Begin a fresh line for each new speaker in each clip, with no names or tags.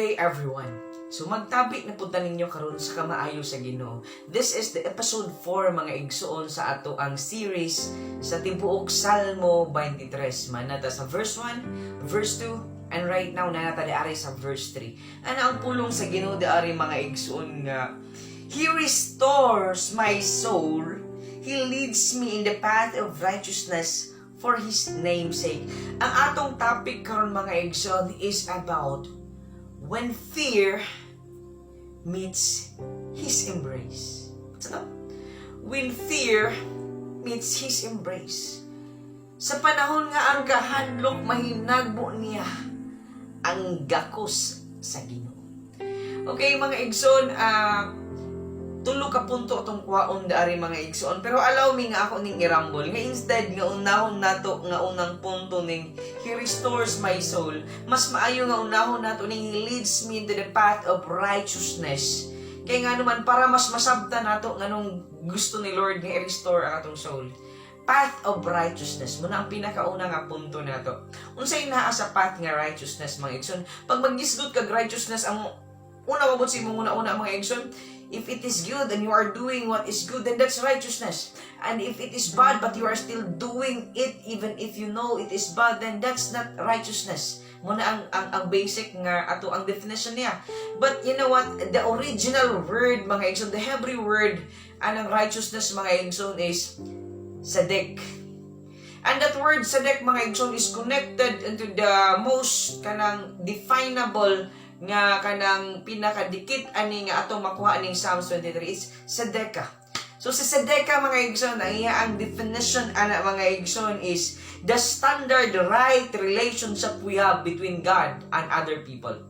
Good day, everyone. So magtabi na pud ninyo karon sa kamaayo sa Ginoo. This is the episode 4, mga igsuon, sa ato ang series sa tibuok Salmo 23. Manata sa verse 1, verse 2, and right now naa na ta ari sa verse 3. Ano ang pulong sa Ginoo ari, mga igsuon, nga "He restores my soul. He leads me in the path of righteousness for His name's sake." Ang atong topic karon, mga igsoon, is about when fear meets His embrace. What's that? When fear meets His embrace. Sa panahon nga ang kahadlok mahinagbo niya ang gakos sa Ginoo. Okay, mga igsoon, tulo ka punto atong kuhaon dari, mga igsoon, pero allow me nga ako ning irambol nga instead nga unahon nato nga unang punto ning "He restores my soul," mas maayo nga unahon nato ning "He leads me into the path of righteousness," kay nga naman para mas masabtan nato nganong gusto ni Lord nga i-restore ang atong soul. Path of righteousness muna ang pinakauna nga punto nato. Unsay naa sa path nga righteousness, mga igsoon? Pag maggisgot kag righteousness, ang una mabot sa imong una-una, mga igsoon, if it is good and you are doing what is good, then that's righteousness. And if it is bad but you are still doing it even if you know it is bad, then that's not righteousness. Muna ang basic nga ato ang definition niya. But you know what? The original word, mga igsoon, the Hebrew word anang righteousness, mga igsoon, is tzedek. And that word tzedek, mga igsoon, is connected into the most kanang definable nga kanang pinakadikit ani nga atong makuha aning Psalms 23 is tzedekah. So sa tzedekah, mga igsoon, ang iya ang definition ana, mga igsoon, is the standard right relationship we have between God and other people.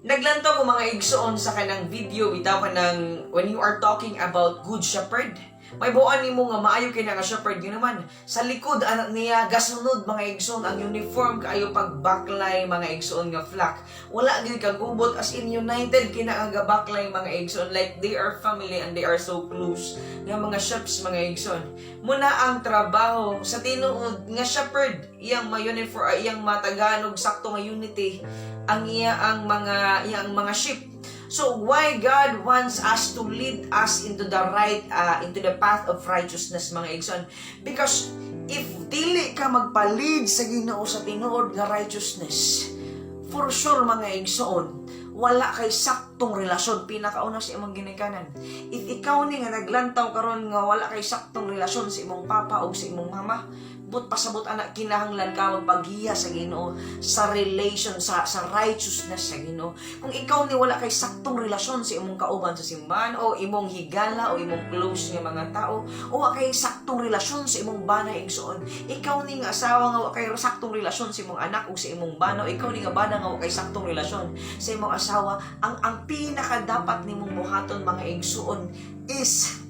Naglantaw ko, mga igsoon, sa kanang video bitaw, kanang when you are talking about good shepherd. Mahibaw-an nimo nga maayo kay nga shepherd yun naman. Sa likod anak niya gasunod, mga igsoon, ang uniform kaayo pagbaklay, mga igsoon, nga flock. Wala gyud kagubot, as in united kina ang gabaklay, mga igsoon, like they are family and they are so close nga mga sheeps, mga igsoon. Muna ang trabaho sa tinuod nga shepherd, iyang ma-uniform, iyang matagaan og sakto nga unity ang iya ang mga iyang mga sheep. So why God wants us to lead us into the right into the path of righteousness, mga igsoon? Because if dili ka magpa-lead sa Ginoo sa tinuod nga righteousness, for sure, mga igsoon, wala kay saktong relasyon pinakauna sa imong ginikanan. If ikaw ni nga naglantaw karon nga wala kay saktong relasyon sa imong papa o sa imong mama, but pasabot ana, kinahanglan ka magpaghiya sa Ginoo sa relation sa righteousness sa Ginoo. Kung ikaw ni wala kay saktong relasyon sa imong kauban sa simbahan o imong higala o imong close nga mga tao, o wa kay saktong relasyon sa imong bana, igsoon, ikaw ni nga asawa nga wa kay saktong relasyon sa imong anak o sa imong bana, o ikaw ni nga bana nga wa kay saktong relasyon sa imong asawa, ang pinaka dapat nimong buhaton, mga igsoon, is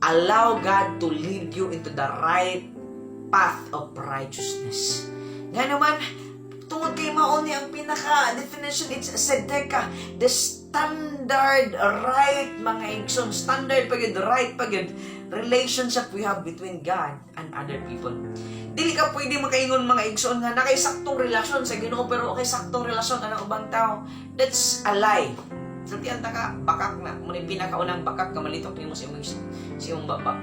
allow God to lead you into the right path of righteousness. Nga naman, tungod kay mao ni ang pinaka-definition, it's tzedekah, the standard right, mga igsoon, standard pa gyud, right pa gyud, relationship we have between God and other people. Dili ka pwede makaingon, mga igsoon, nga nakay saktong relasyon sa Ginoo pero okay saktong relasyon anang ubang tao. That's a lie. Sultian ta ka, bakak na. Muna yung pinakaunang bakak nga malitok nimo sa imong baba.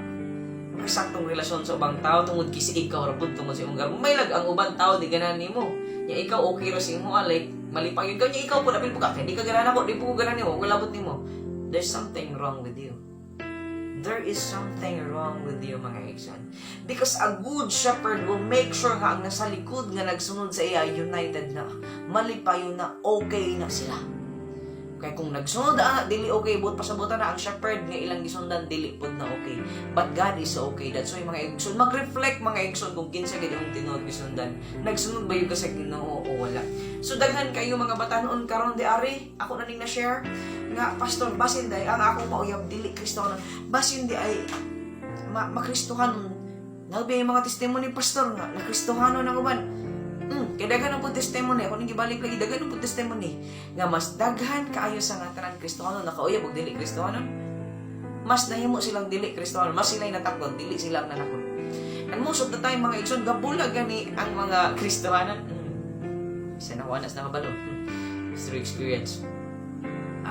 May saktong relasyon sa ubang tao tungod kisi ikaw ra pud, tungod sa imong garbo. May lag ang ubang tao di ganahan nimo. Nya ikaw okay ra sa imo, like malipay yun ka. Nya ikaw pud apil po ka kay di ka ganahan ako, di po ko ganahan nimo, wala labot nimo. There's something wrong with you. There is something wrong with you, mga igsoon. Because a good shepherd will make sure nga ang nasa likod nga nagsunod sa iya, united na. Malipayon na, okay na sila. Kaya kung nagsunod na, dili okay, but pasabutan na ang shepherd nga ilang gisundan, dili pud na okay. But God is okay. That's why, mga igsoon, mag-reflect, mga igsoon, kung kinsa gid ang tinuod gisundan. Nagsunod ba yun ka sa Ginoo o wala? So daghan kayo mga batanon karon di ari, ako na ning na-share nga, "Pastor, basin day ang akong mauyab dili Kristohanon. Basin di ay makristohanon." Nalbi yung mga testimony, pastor, nga nakristohanon ang uban. Kay daghan ang pud testimony, ako ning gibalik lagi, daghan ang pud testimony nga mas daghan kaayo sa nga tanan Kristohanon nakauyab og dili Kristohanon. Mas nahimo silang dili Kristohanon, mas sila natakot, dili sila ang nanakot. And most of the time, mga igsoon, gabulag gani ang mga Kristohanon. Isa na ko anas nakabalo. Through experience.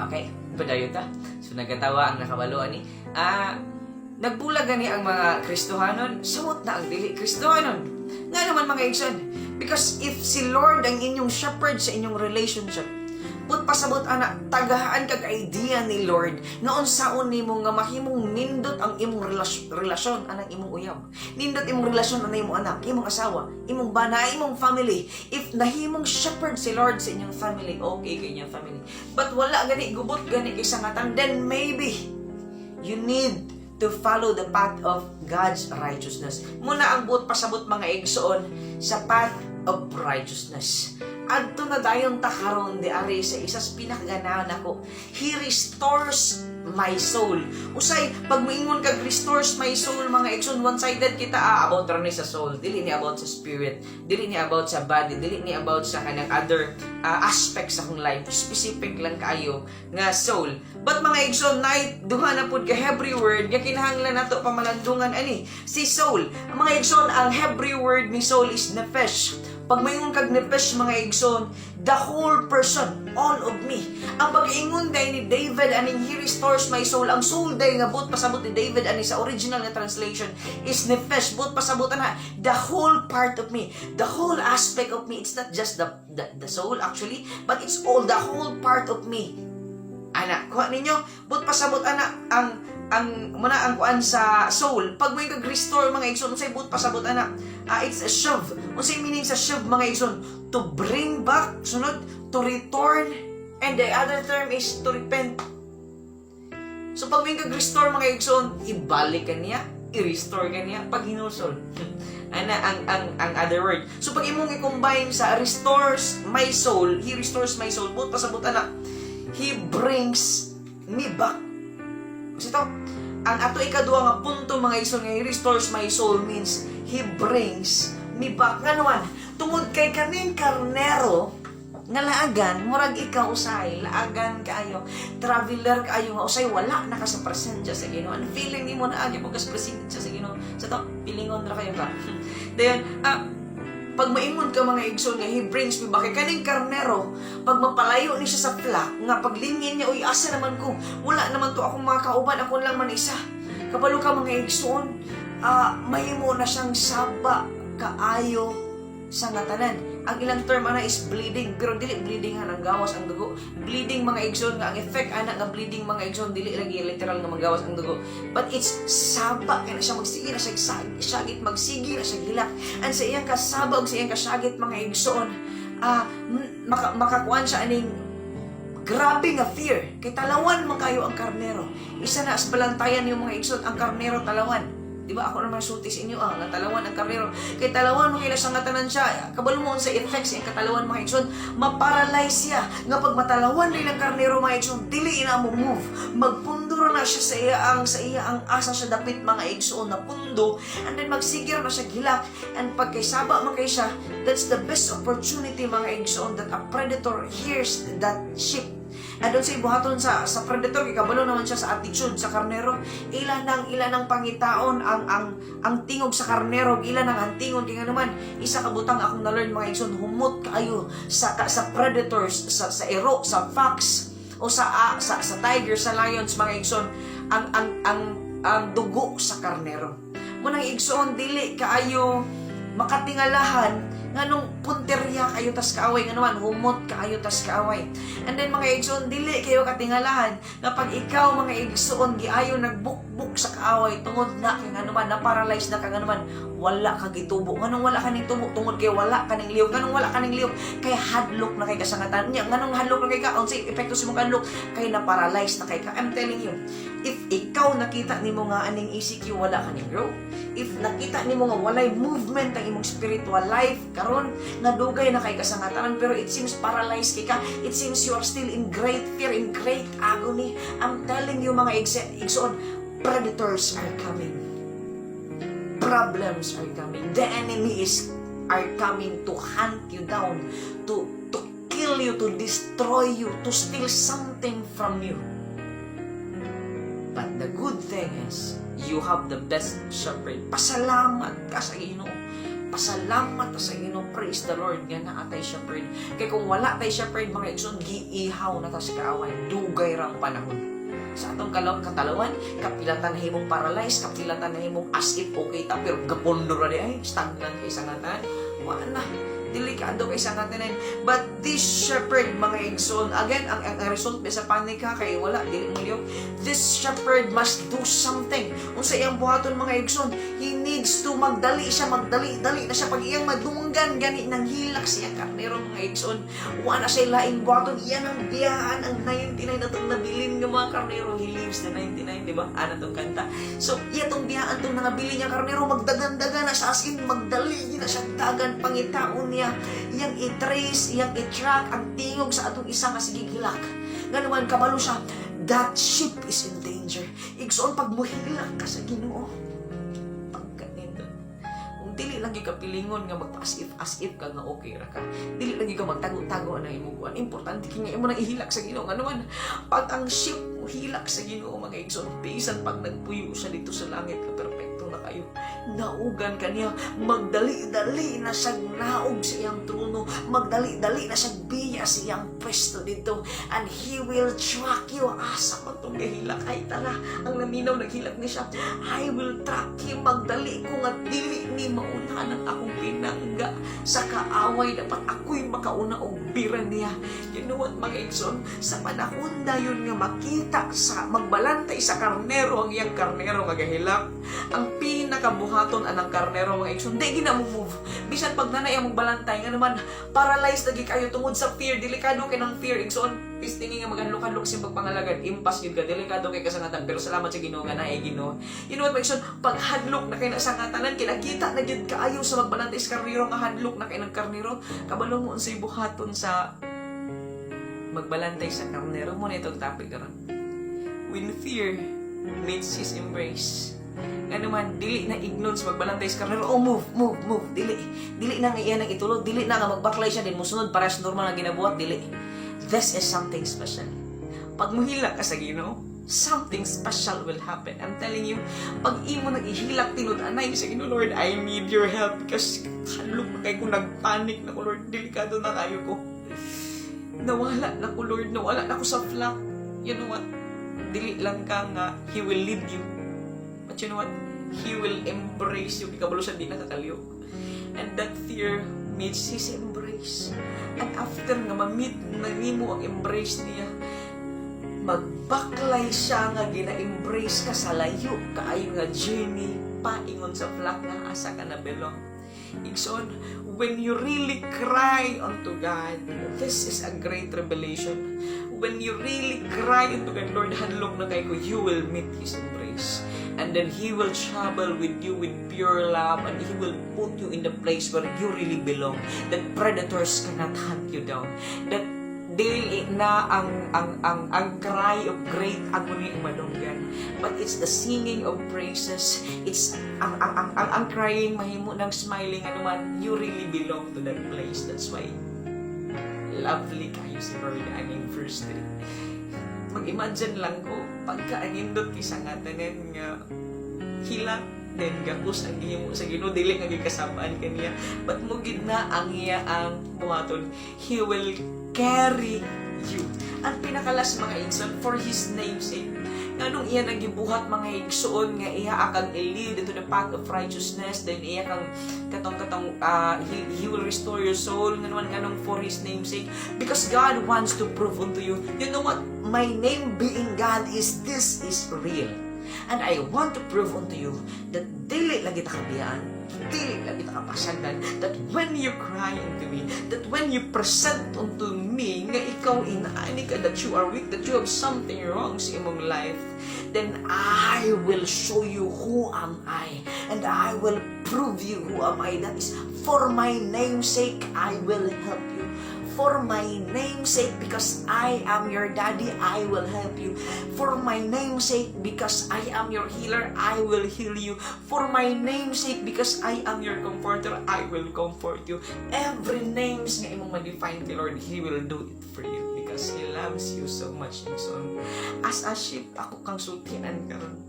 Okay, padayon ta. So nagatawa ang nakabalo ani. Nagbulag gani ang mga Kristohanon, samot na ang dili Kristohanon. Nga naman, mga igsoon, because if si Lord ang inyong shepherd sa inyong relationship, but pasabot ana, tagahaan kag idea ni Lord nga unsaon nimo nga mahimong nindot ang imong relasyon anang imong uyab. Nindot imong relasyon anang imong anak, imong asawa, imong bana, imong family. If nahimong shepherd si Lord sa inyong family, okay kay inyong family. But wala gani, gubot gani kay sangatan, then maybe you need to follow the path of God's righteousness. Muna ang buot pasabot, mga igsoon, sa path of righteousness. Adto na dayon ta karon di ari sa isa sa pinakaganahan nako. He restores my soul. Usay, pag moingon kag "restores my soul," mga igsoon, one-sided kita, about ra ni sa soul, dili ni about sa spirit, dili ni about sa body, dili ni about sa kanang other aspects sa akong life. Specific lang kaayo nga soul. But mga igsoon, night duha na pud ka Hebrew word nga kinahanglan nato pamalandungan ani si soul. Ang mga igsoon, ang Hebrew word ni soul is nefesh. Pag moingon kag nefesh, mga igsoon, the whole person, all of me. Ang pag-ingon day ni David aning "He restores my soul," ang soul day nga buot pasabot ni David ani sa original nga translation is nefesh. Buot pasabot ana, the whole part of me, the whole aspect of me. It's not just the soul actually, but it's all the whole part of me. Ana, kuha ninyo, buot pasabot ana ang muna ang kuan sa soul. Pag may kag restore, mga igsoon, unsay buot pasabot ana? It's a shuv. Unsay meaning sa shuv, mga igsoon? To bring back, sunod, to return, and the other term is to repent. So pag may kag restore, mga igsoon, ibalik ka niya, i-restore ka niya pag hinulsol. Ana ang other word. So pag imong i-combine sa "restores my soul," "He restores my soul," buot pasabot ana, He brings me back. Kasi ito, ang ato ikaduha nga punto, mga igsoon, nga "He restores my soul" means He brings me back. Nga naman, tungod kay kaning karnero nga laagan, murag ikaw usay, laagan kaayo, traveler kaayo nga usay, wala na ka sa presensya sa Ginoo. Ang feeling nimo na agi mo ka sa presensya sa Ginoo. Sa to, pilingon ra kayo ka. Then, pag maingon ka, mga igsoon, nga "He brings me back," kay kaning karnero, pag mapalayo ni siya sa flock, nga paglingin niya, "Uy, asa naman ko? Wala naman to akong mga kauban, ako lang man isa." Kabalo ka, mga igsoon, mahimo na siyang saba kaayo sa ngatanan. Ang ilang term ana is bleeding, pero dili bleeding nga ang gawas ang dugo. Bleeding, mga igsoon, nga ang effect ana nga bleeding, mga igsoon, dili lagi literal nga manggawas ang dugo. But it's saba kay na siya, magsige na siya syagit, magsige na siya gilak. And sa iyang kasaba ug sa iyang kasyagit, mga igsoon, makakuan siya aning grabe nga fear. Kay talawan man kayo ang karnero. Isa na as balantayan yung mga igsoon, ang karnero talawan. Di ba ako naman sulti sa inyo nga talawan ang karnero? Kay talawan mo kila sa nga tanan siya. Kabalo mo sa effects ang katalawan, mga igsoon, maparalyze siya. Nga pag matalawan rin ang karnero, mga igsoon, dili ina mo move. Magpundo ra na siya sa iya ang asa siya dapit, mga igsoon, na pundo and then magsigir na siya gilak, and pag kay saba man kay siya, that's the best opportunity, mga igsoon, that a predator hears that sheep. And doon sa ibuhaton sa predator, kay kabalo naman siya sa attitude sa karnero. Ila nang pangitaon ang tingog sa karnero, ila nang antingon kay nga naman isa ka butang akong na-learn, mga igsoon, humot kaayo sa predators, sa ero, sa fox o sa tiger, sa lions, mga igsoon, ang dugo sa karnero. Munang igsoon, dili kaayo makatingalahan nganong punterya kayo tas kaaway, nga naman humot kaayo tas kaaway. And then, mga igsoon, dili kayo katingalahan nga pag ikaw, mga igsoon, giayo nagbukbuk sa kaaway tungod na kay nga naman na paralyzed na ka, nga naman wala ka gitubo. Nganong wala ka ning tubo? Tungod kay wala ka ning lihok. Nganong wala ka ning lihok? Kay hadlok na kay kasangatan niya. Nganong hadlok na kay ka? Unsay epekto sa imong hadlok? Kay na paralyzed na kay ka. I'm telling you, if ikaw nakita nimo nga aning ECQ, wala ka ning grow, if nakita nimo nga walay movement ang imong spiritual life karon, nga dugay na kay kasangatanan pero it seems paralyzed kay ka, it seems you are still in great fear, in great agony, I'm telling you, mga igsoon, predators are coming, problems are coming, the enemy is are coming to hunt you down, to kill you, to destroy you, to steal something from you. But the good thing is, you have the best shepherd. Pasalamat ka sa Ginoo. Pasalamat ta sa Ginoo, praise the Lord nga naa tay shepherd. Kay kung wala tay shepherd, mga igsoon, giihaw na ta sa kaaway, dugay rang panahon. Sa atong katalawan, kapilatan na himong paralyzed, kapilatan na himong as if okay ta, pero gapondo ra di ay, stagnant kay sangatan. Wala na. Delikado kay sangatan. But this shepherd, mga igsoon, again, ang result ba sa panic ha, kay wala, dili mo liyok. This shepherd must do something. Unsa iyang buhaton, mga igsoon? He needs to magdali siya, magdali, dali na siya. Pag iyang madunggan, gani nang hilak siya karnero, mga igsoon. Wala na siya laing buhaton. Iyan ang biyaan, ang 99 na itong nabilin ng mga karnero. He leaves the 99, di ba? Ano tong kanta? So, iya tong biyaan tong nangabili niya karnero, magdagan-dagan na siya, as in, magdali na siya dagan, pangitaon niya, iyang i-trace, iyang i-track ang tingog sa atong isa nga sige hilak. Nga naman, kabalo siya, that sheep is in danger. Igsoon, pag muhilak ka sa Ginoo, pagkanindot. Kung dili lang gyud ka pilingon nga magpa as if ka nga okay ra ka. Dili lang gyud ka magtago-tago na imong kuan. Importante kay nga imo nang ihilak sa Ginoo. Nga naman, pag ang sheep mo hilak sa Ginoo, mga igsoon, bisan pag nagpuyo siya dito sa langit ka perpekto na kayo. Naugan kaniya, magdali-dali na siya naog sa iyang trono, magdali-dali na siya biya sa iyang pwesto dito, and He will track you. Asa man tong gahilak? Ay, tara, ang naminaw naghilak ni siya. I will track him. Magdali ko nga dili ni maunhan ang akong pinangga sa kaaway. Dapat ako'y makauna og bira niya. You know what, mga igsoon? Sa panahon dayon nga makita sa magbalantay sa karnero ang iyang karnero nga gahilak, ang pinakabuhaton anang karnero, mga igsoon, di gina mo move. Bisan pag nanay ang magbalantay, nga naman paralyzed lagi kayo tungod sa fear. Delikado kay ng fear, igsoon. Pistingi nga maghanlok-hanlok sa pagpangalagad, impas gyud ka, delikado kay kasangatan. Pero salamat sa Ginoo nga naay Ginoo. You know what, mga igsoon? Pag hadlok na kay na sangatanan, kinakita na gyud kaayo sa magbalantay sa karnero nga hadlok na kay ng karnero. Kabalo mo unsay buhaton sa magbalantay sa karnero? Mo na itong topic karon. When fear meets his embrace. Nga naman, dili na ignon sa magbalantay sa karnero, "Oh, move, move, move." Dili. Dili na nga iyan ang itulog. Dili na nga magbaklay siya din musunod para sa normal nga ginabuhat. Dili. This is something special. Pag muhilak ka sa Ginoo, something special will happen. I'm telling you, pag imo nang ihilak tinud-anay sa Ginoo, "Lord, I need your help because hadlok na kay ko, nagpanic na ko, Lord, delikado na kayo ko. Nawala na ko, Lord, nawala na ko sa flock." You know what? Dili lang ka nga He will lead you. But you know what? He will embrace you. Kabalo siya di nakakaliw. And that fear meets His embrace. And after nga ma-meet na nimo ang embrace niya, magbaklay siya nga gina-embrace ka sa layo kaayo nga journey paingon sa flock nga asa ka na belong. Igsoon, when you really cry unto God, this is a great revelation. When you really cry unto God, "Lord, hadlok na kay ko," you will meet His embrace. And then He will travel with you with pure love and He will put you in the place where you really belong. That predators cannot hunt you down. That dili na ang cry of great agony ang madunggan, but it's the singing of praises. It's ang crying mahimo ng smiling anuman you really belong to that place. That's why lovely kayo si Lord aning verse 3. Mag-imagine lang ko pagka ang indot kay sangatanen nga hilak, then gakos ang gihimo sa Ginoo, dili nga gikasabaan kaniya, but mo gid na ang iya ang buhaton. He will carry you. Ang pinakalas, mga igsoon, for His name's sake. Nganong iya nang gibuhat, mga igsoon, nga iya kang i-lead into the path of righteousness, then iya kang katong katong he will restore your soul? Nganon nganong for His name's sake? Because God wants to prove unto you, "You know what? My name being God is this is real. And I want to prove unto you that dili lagi ta kabiyaan, dili lagi ta kapasagdan, that when you cry unto me, that when you present unto me nga ikaw inaani ka, that you are weak, that you have something wrong sa imong life, then I will show you who am I, and I will prove you who am I. That is, for my name's sake, I will help you. For my name's sake, because I am your daddy, I will help you. For my name's sake, because I am your healer, I will heal you. For my name's sake, because I am your comforter, I will comfort you." Every names nga imong ma-define kay Lord, He will do it for you because He loves you so much. So, as a sheep, ako kang sultian karon.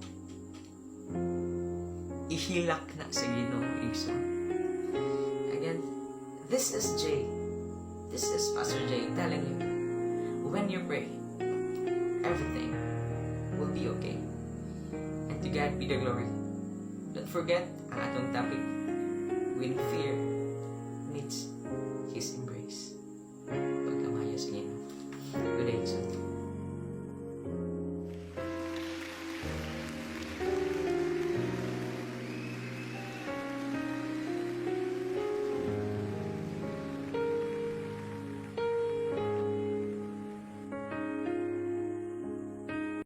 Ihilak na sa Ginoo, igsoon. This is Jay. This is Pastor Jay telling you, when you pray, everything will be okay. And to God be the glory. Don't forget ang atong topic, "When Fear